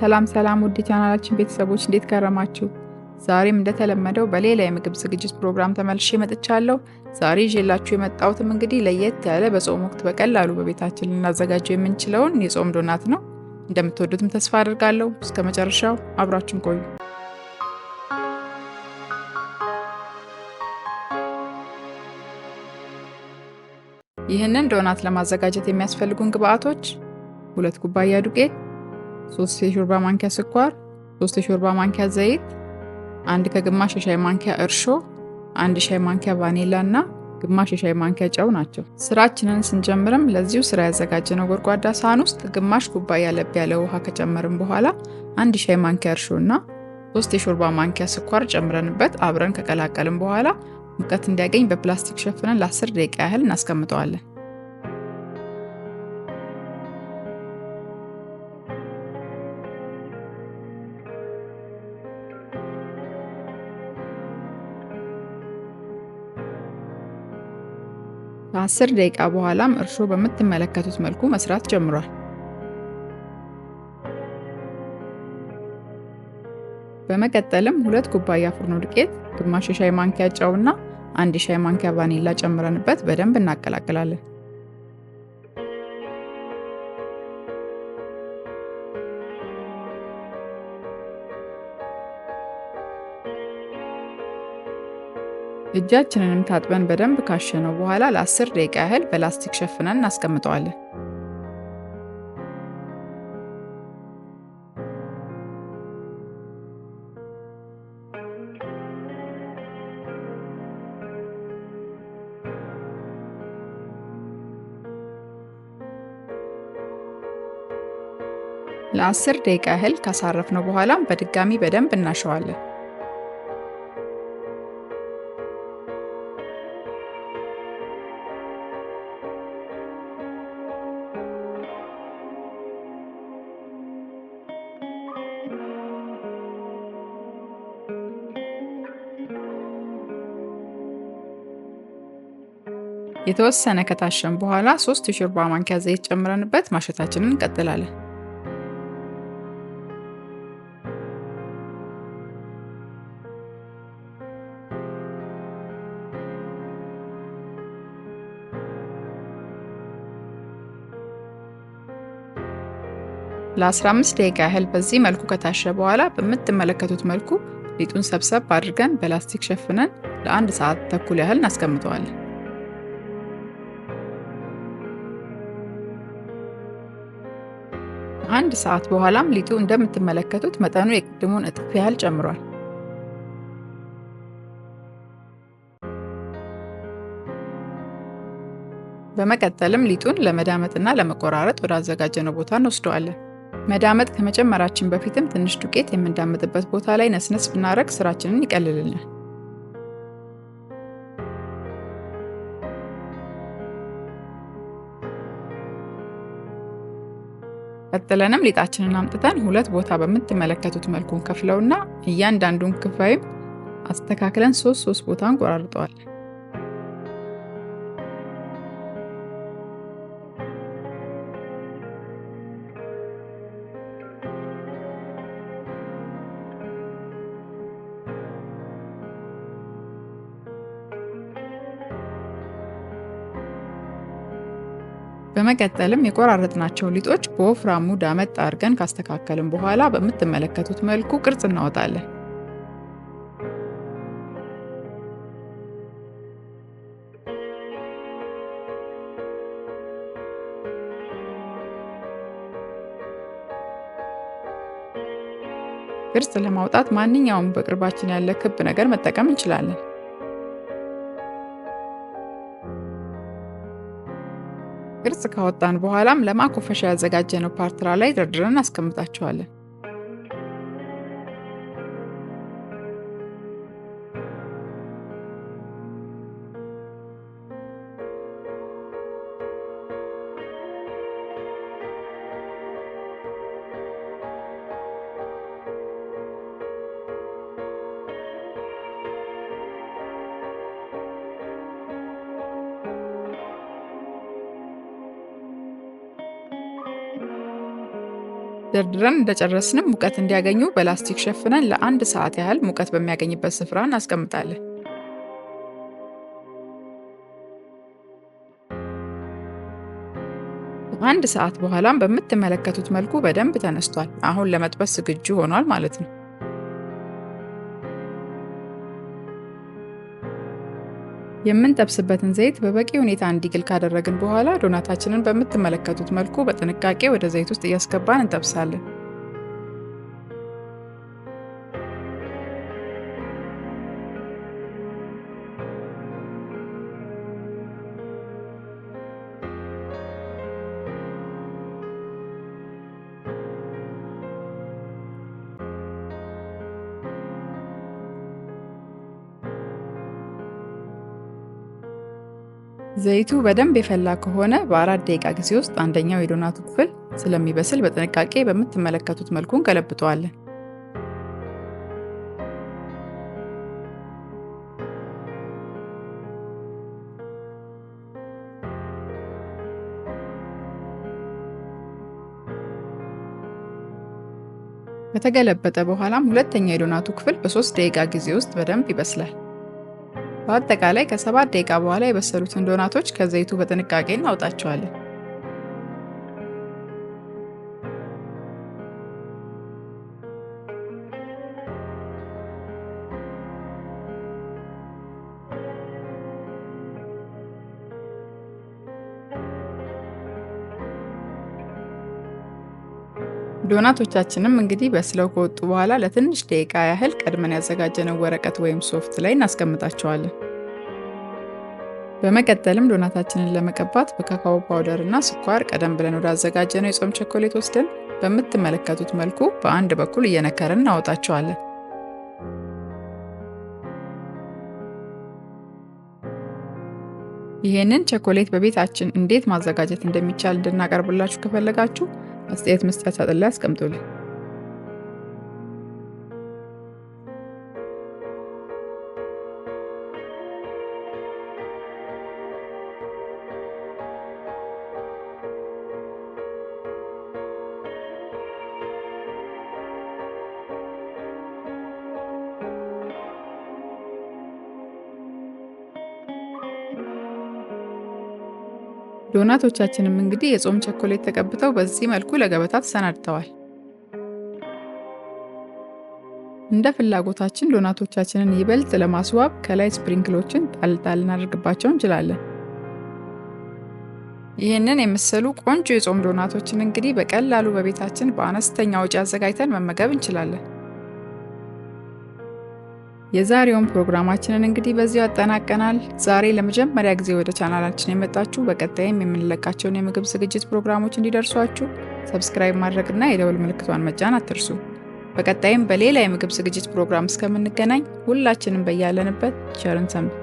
ሰላም ሰላም ውድ ቻናላችን ቤተሰቦች እንዴት ከረማችሁ? ዛሬም እንደተለመደው በሌላ የምግብ ዝግጅት ፕሮግራም ተመልሼ መጥቻለሁ። ዛሬ ይዤላችሁ የመጣሁትም እንግዲህ ለየት ያለ በጾም ወቅት በቀላሉ በቤታችን ልናዘጋጀው የምንችለውን የጾም ዶናት ነው። እንደምትወዱትም ተስፋ አድርጋለሁ። እስከ መጨረሻው አብራችሁን ቆዩ። ይህንን ዶናት ለማዘጋጀት የሚያስፈልጉን ግብአቶች 2 ኩባያ ዱቄት፣ 3 የሾርባ ማንኪያ ስኳር፣ 3 የሾርባ ማንኪያ ዘይት፣ 1.5 የሻይ ማንኪያ እርሾ፣ 1 የሻይ ማንኪያ ቫኒላ እና ግማሽ የሻይ ማንኪያ ጨው ናቸው። ስራችንን ስንጀምርም ለዚሁ ስራ ያዘጋጀነው ጎድጓዳ ሳህን ውስጥ ግማሽ ኩባያ ለብ ያለ ውሃ ከጨመርን በኋላ 1 የሻይ ማንኪያ እርሾ እና 3 የሾርባ ማንኪያ ስኳር ጨምረንበት አብረን ከቀላቀልን በኋላ ሙቀት እንዲያገኝ በፕላስቲክ ሸፍነን ለ10 ደቂቃ ያህል እናስቀምጠዋለን። ከ10 ደቂቃ በኋላም እርሾ በምትመለከቱት መልኩ መስራት ጀምሯል። በመቀጠልም 2 ኩባያ ፍርኖ ዱቄት፣ ግማሽ የሻይ ማንኪያ ጨውና 1 የሻይ ማንኪያ ቫኒላ ጨምረንበት በደንብ እናቀላቅላለን። እጃችንንም ታጥበን በደንብ ካሸነው በኋላ ለ10 ደቂቃ ያህል በላስቲክ ሸፍነን እናስቀምጠዋለን። ለ10 ደቂቃ ያህል ካሳረፍነው በኋላም በድጋሚ በደንብ እናሸዋለን። የተወሰነ ከታሸን በኋላ 3 የሾርባ ማንኪያ ዘይት ጨምረንበት ማሸታችንን እንቀጥላለን። ለ15 ደቂቃ ያህል በዚህ መልኩ ከታሸ በኋላ በምትመለከቱት መልኩ ሊጡን ሰብሰብ አድርገን በላስቲክ ሸፍነን ለ1 ሰዓት ተኩል ያህል እናስቀምጠዋለን። ከ1 ሰዓት በኋላም ሊጡ እንደምትመለከቱት መጠኑ የቅድሙን እጥፍ ያህል ጨምሯል። በመቀጠልም ሊጡን ለመዳመጥና ለመቆራረጥ ወደ አዘጋጀነው ቦታ እንወስደዋለን። መዳመጥ ከመጨመራችን በፊትም ትንሽ ዱቄት የምንዳምጥበት ቦታ ላይ ነስነስ ብናረግ ስራችንን ይቀልልናል። ቀጥለንም ሊጣችንን አምጥተን 2 ቦታ በምትመለከቱት መልኩ እንከፍለውና እያንዳንዱን ክፋይም አስተካክለን 3 ቦታ እንቆራርጠዋለን። በመቀጠልም የቆራረጥናቸው ሊጦች በወፍራሙ ዳመጥ አድርገን ካስተካከልን በኋላ በምትመለከቱት መልኩ ቅርጽ እናወጣለን። ቅርጽ ለማውጣት ማንኛውም በቅርባችን ያለ ክብ ነገር መጠቀም እንችላለን። ቅርጽ ካወጣን በኋላም ለማኮፈሻ ያዘጋጀነው ፓርትራ ላይ ደርድረን እናስቀምጣቸዋለን። ደርድረን እንደጨረስንም ሙቀት እንዲያገኙ በላስቲክ ሸፍነን ለአንድ ሰዓት ያህል ሙቀት በሚያገኝበት ስፍራ እናስቀምጣለን። ከአንድ ሰዓት በኋላም በምትመለከቱት መልኩ በደንብ ተነስቷል። አሁን ለመጥበስ ዝግጁ ሆኗል ማለት ነው። የምንጠብስበትን ዘይት በበቂ ሁኔታ እንዲግል ካደረግን በኋላ ዶናታችንን በምትመለከቱት መልኩ በጥንቃቄ ወደ ዘይት ውስጥ እያስገባን እንጠብሳለን። ዘይቱ በደንብ የፈላ ከሆነ በ4 ደቂቃ ጊዜ ውስጥ አንደኛው የዶናቱ ክፍል ስለሚበስል በጥንቃቄ በምትመለከቱት መልኩ እንገለብጠዋለን። ከተገለበጠ በኋላም ሁለተኛው የዶናቱ ክፍል በ3 ደቂቃ ጊዜ ውስጥ በደንብ ይበስላል። በአጠቃላይ ከ7 ደቂቃ በኋላ የበሰሉትን ዶናቶች ከዘይቱ በጥንቃቄ እናወጣቸዋለን። ዶናቶቻችንም እንግዲህ በስለው ከወጡ በኋላ ለትንሽ ደቂቃ ያህል ቀድመን ያዘጋጀነው ወረቀት ወይም ሶፍት ላይ እናስቀምጣቸዋለን። በመቀጠልም ዶናታችንን ለመቀባት በ cacao powder እና ስኳር ቀደም ብለን ወዳዘጋጀነው የጾም ቸኮሌት ወስደን በምትመለከቱት መልኩ በአንድ በኩል እየነከርን እናወጣቸዋለን። ይሄንን ቸኮሌት በቤታችን እንዴት ማዘጋጀት እንደሚቻል እንድናቀርብላችሁ ከፈለጋችሁ አስተያየት መስጫ ሳጥን ላይ አስቀምጡልን። ዶናቶቻችንም እንግዲህ የጾም ቸኮሌት ተቀብተው በዚህ መልኩ ለገበታ ተሰናድተዋል። እንደ ፍላጎታችን ዶናቶቻችንን ይበልጥ ለማስዋብ ከላይ sprinkle ኦችን ጣል ጣል እናደርግባቸው እንችላለን። ይህንን የመሰሉ ቆንጆ የጾም ዶናቶችን እንግዲህ በቀላሉ በቤታችን በአነስተኛ ወጪ አዘጋጅተን መመገብ እንችላለን። የዛሬውን ፕሮግራማችንን እንግዲህ በዚሁ አጠናቀናል። ዛሬ ለመጀመሪያ ጊዜ ወደ ቻናላችን የመጣችሁ በቀጣይም የምንለቃቸውን የምግብ ዝግጅት ፕሮግራሞች እንዲደርሷችሁ subscribe ማድረግና የደወል ምልክቷን መጫን አትርሱ። በቀጣይም በሌላ የምግብ ዝግጅት ፕሮግራም እስከምንገናኝ ሁላችንም በያለንበት ቸርን ሰንብት።